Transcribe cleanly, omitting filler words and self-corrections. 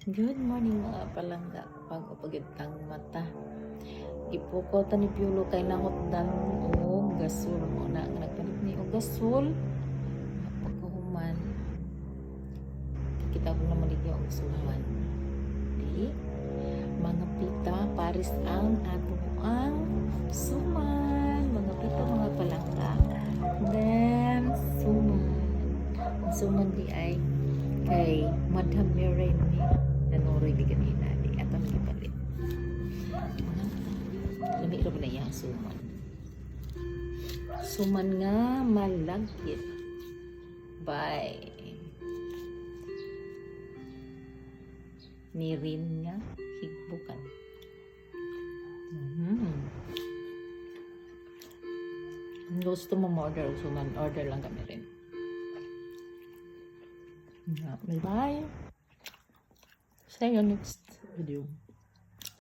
Good morning, mga palangga. Pag tang mata. Gipukaw ta ni Piolo kay nahotdan og gasol mo na nga nagpalit ni og gasol. Pagkahuman kita ko na maligya og suman. Di mga pita pares ang ato ang suman. Mga pita, mga palangga. Then suman. Ang suman di ay kay Madam Miren ni nanuroy di ganina di aton gipalit. Mga lami ra ba na iyang suman? Suman nga malagkit. Bye. Nirin nga higbukan. Gusto mo mo-order og suman, order lang kami rin. Yeah. Bye-bye. See you next video.